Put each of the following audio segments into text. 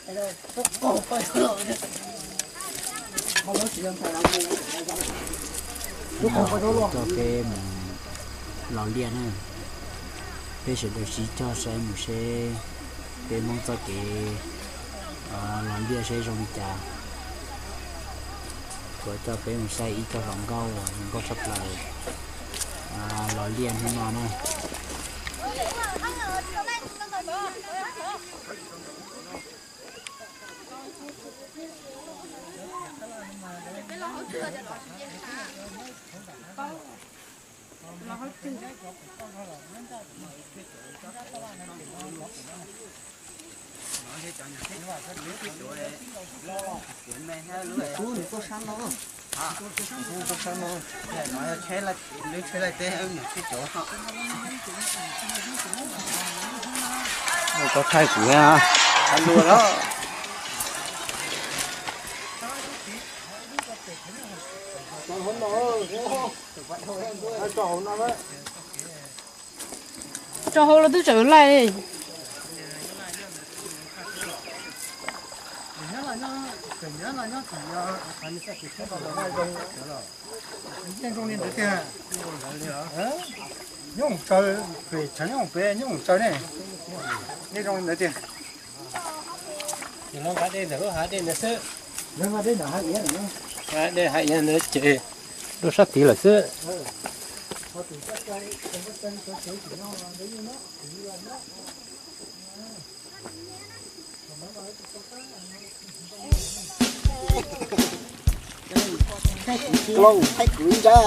Coj peb mus los liaj na, peb sawv daws sib cog saib mus seb peb Hmoob txoj kev los liaj seb zoo li cas. Kuv coj peb mus saib ib co hluas nkauj uas zoo nkauj tshaj plaws los liaj hnub no na. Thaij kuv luag los. Rau hauv los twb tseem laij li. Nyob tsaws, pem tshav nyob pem nyob tsaws ne, nyob zoo li ntawd tiag. Lawv nqa dej ntawm lub hav dej ntawd xwb. Lawv nqa dej ntawm hav iav ntawd, hav iav ntawd ces rau sab tid lawm xwb. Thaij kuv ntsa.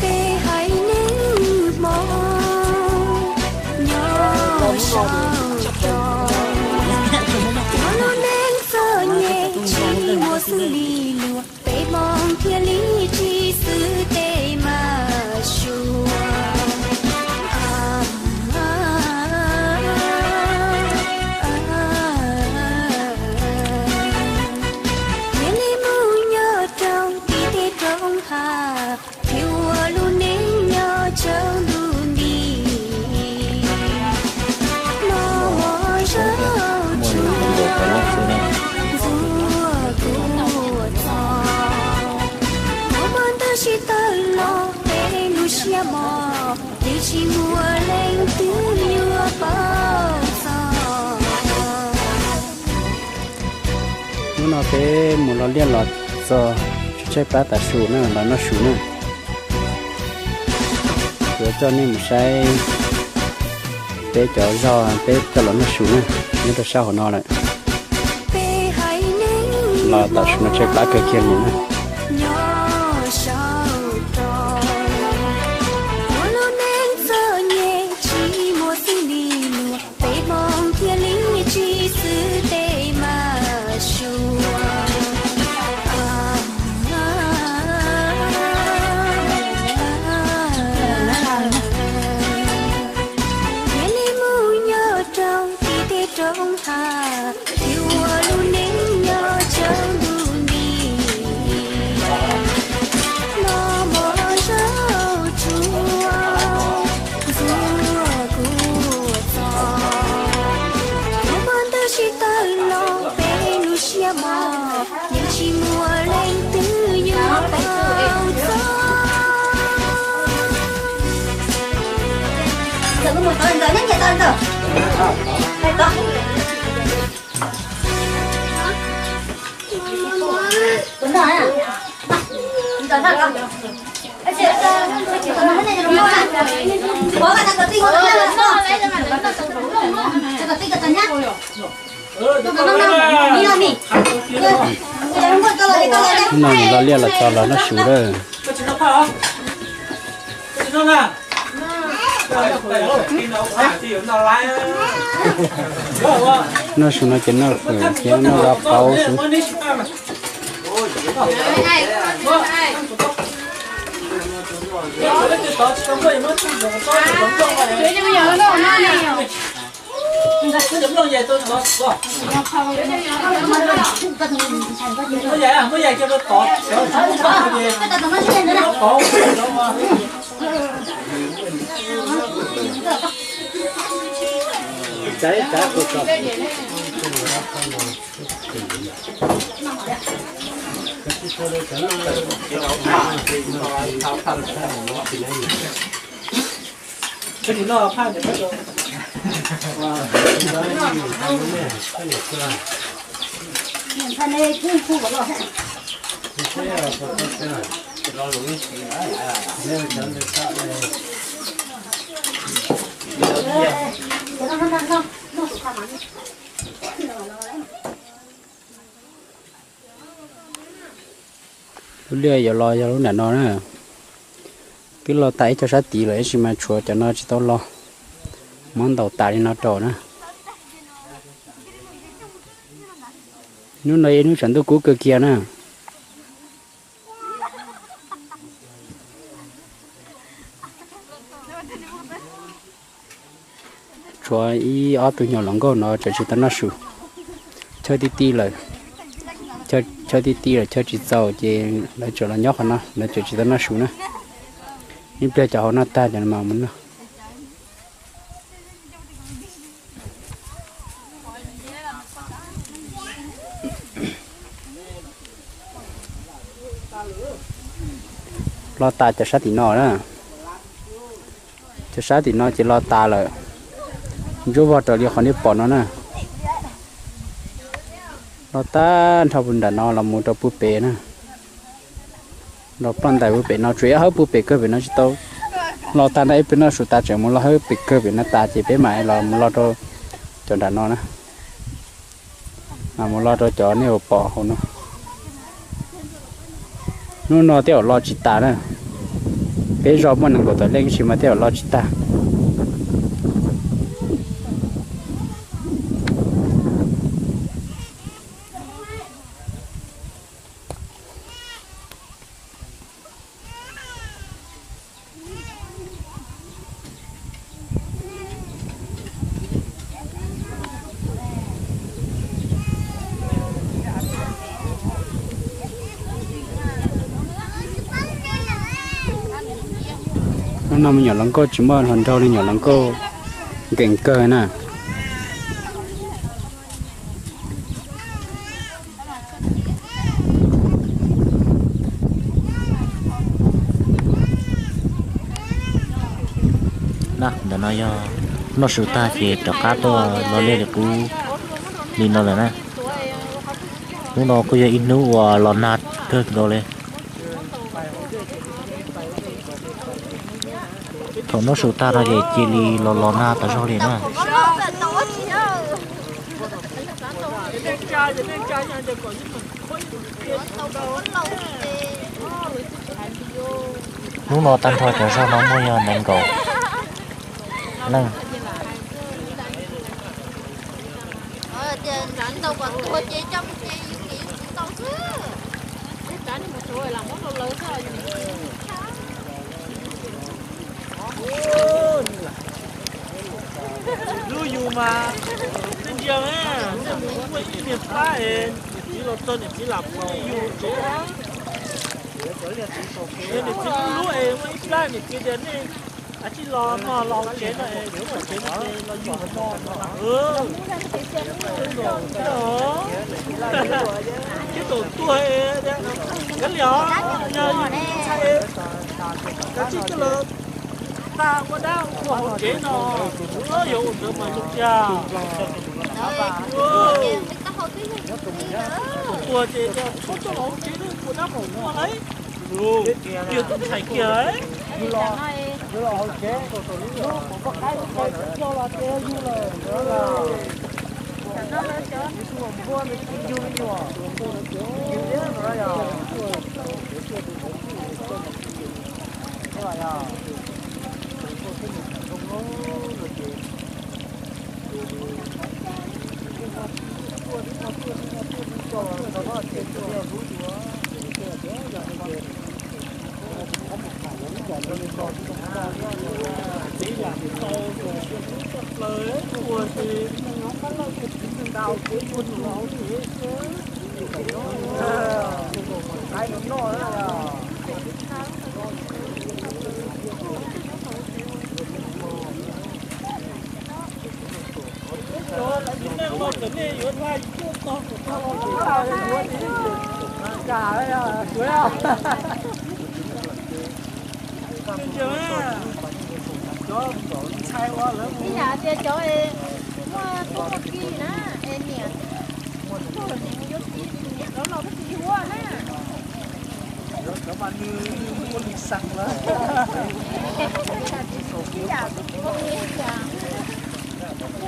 Peb haiv neeg Hmoob nyob saum roob, ua lub neej txom nyem tsis muaj xws li luag. Peb Hmoob thiaj li tsis xwm tej mas suav. Thiaj li mus nyob rau tim tej roob hav, thiaj ua lub neej nyob tsawg ntuj nti. Los zaum tsuas ntxuav kuv txog, muaj mob ntawd sib tawg los peb lub siab mos, yeej tsis muaj leej twg yuav paub txog. Hnub no peb mus los liaj los txog, tshaib plab tas su na, los noj su na. Kuv coj nej mus saib peb cov zog peb coj los noj su na, nyob rau sab hauv no lawm. Los tam sim no tshaib plab kawg kiag li na. Peb Hmoob thiaj li tsis xwm tej mas suav. Thiaj li mus nyob rau tim tej roob hav, thiaj ua lub neej nyob tsawg ntuj nti. Los mus zaum tsuas ntxuav kuv txog, muaj mob ntawd sib tawg los peb lub siab mos, yeej tsis muaj leej twg yuav paub txog. Hnub no los liaj los txog los noj su lawm. Noj su no ces noj fawm thiab noj zaub qaub xwb. Lub liaj yuav los yog lub nram no na. Twb los tas ib co sab tid lawm tab sis mas tshuav cov no tsis tau los, muab ntaus tas li no rau na. Hnub no yog ib hnub tshav ntuj kub kawg kiag na. Tshuav ib ob tug nyuam hluas nkauj no tseem tsis tau noj su. Chaw ti ti lawm, chaw ti ti lawm, chaw tsis txaus ces lawv tseem los nyob qhov no, lawv tseem tsis tau noj su na. Ib pliag cov hauv noj tag cov no mas mus noj. Los tas cov sab tim no na. Cov sab tim no ces los tas lawm. Ntsuab vog raws li qhov nej pom no na. Los tag nrho puag nram no los mus rau puag pem na. Los ploj ntais puag pem no, tsuas yog hawb puag pem kawg pem no tsis tau los tag ntag. Ib pliag noj su tas tseem mus los hawb pem kawg pem no tas ces peb mam los mus los rau cov nram no na. Mus los rau cov nej pom hauv no. Hnub no tej zaum los tsis tas na. Peb zos muaj nees nkaum tawm leej tab sis mas tej zaum los tsis tas. Hnub no me nyuam hluas nkauj tsis muaj hluas nraug li, nyuam hluas nkauj nkees kawg na. Ntawm no yog noj su tag ces rov qab tuaj los liaj li qub li no lawm na. Hnub no kuj yog ib hnub uas los nag kawg nkaus li. Thaum noj su tag no ces cia li los los nag tas zog li na. Hnub no tag nrho cov zos no muaj yog nees nkaum leej. Lub yus mas nej ntsia, nej mus muaj ib niag plab es niam txiv los txog niam txiv lam pub nej yus tsev. Yog niam txiv lub lub es muaj ib plab niam txiv tias nej a tsij los mog, los hauv tsev no es kuv muaj tsev no ces los yug no. Tib tug tuag, kav liam, yog yus ntxhais kav tsij coj los tag ua dab ua qhua hauv tsev no, yog ua ntawd mas zoo tiag. Tuag ces txhob coj los hauv tsev, ua dab ua qhua lawm. Yog tus ntxhais kiag. Ib yam tias cov muaj tuaj muaj ki na, es niam tuaj niam yuav txiv, niam rov los tus txiv yuav na. Ib yam,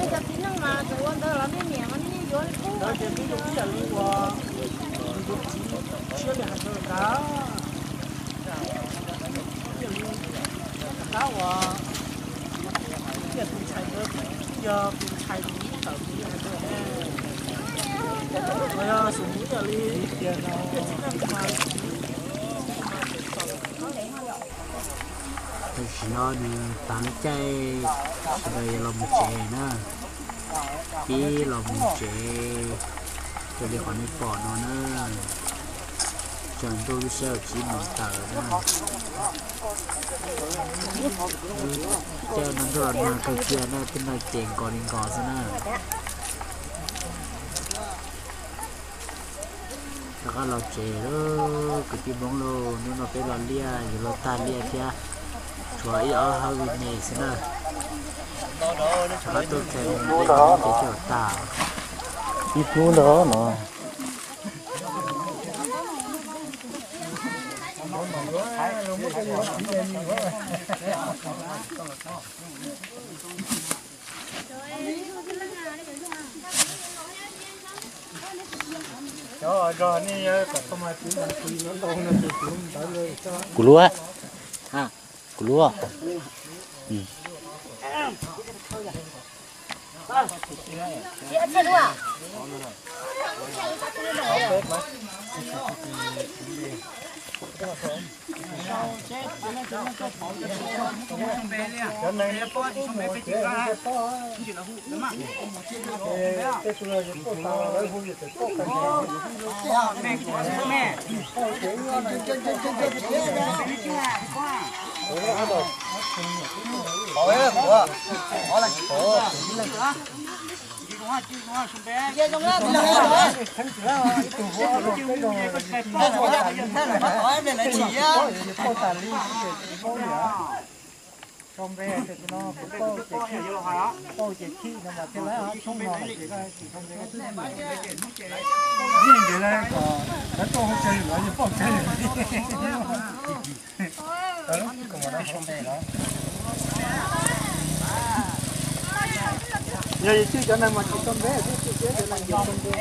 cov txiv neej mas txawm ua ntawd los nej niam mas nej yeej yuav li qub. Ib yam li uas yus yuav txiv siab li hais ntawd tas, ib yam li rov qab uas ib yam tus ntxhais ntawd twb yog tus ntxhais tus tawm tus li hais ntawd ne. Los yog xub mus ib yam li tias txiv neej mas Tam sim no nws tas lub caij, sawv daws yuav los mus tsev na. Pib los mus tsev, raws li qhov nej pom no na, tsaus ntuj lub sij hawm tsib moos tawm na. Lub caij no ntuj los nag kawg kiag na, tej no ces nkos li nkos xwb na. Rov qab los tsev lawm kwv tij Hmoob lauj, hnub no peb los liaj yuav luag tag liaj thiab, tshuav ib ob hawv me xwb na. Rov qab tuaj txais mus ces coj tag. Ib hnub ntag no. Kuv luaj, kuv luaj. Sau npe tias tus no kuv pauj ces, pauj ces khij no mas thiaj li ob txhiab no lawm ces koj tsis sau npe. Yeej ntiav lawv kom lawv tuaj hauv tsev lawv yeej pauj tsev. Yog yus tswj cov neeg mas tsis sau npe, tswj tswj cov neeg tsis sau npe.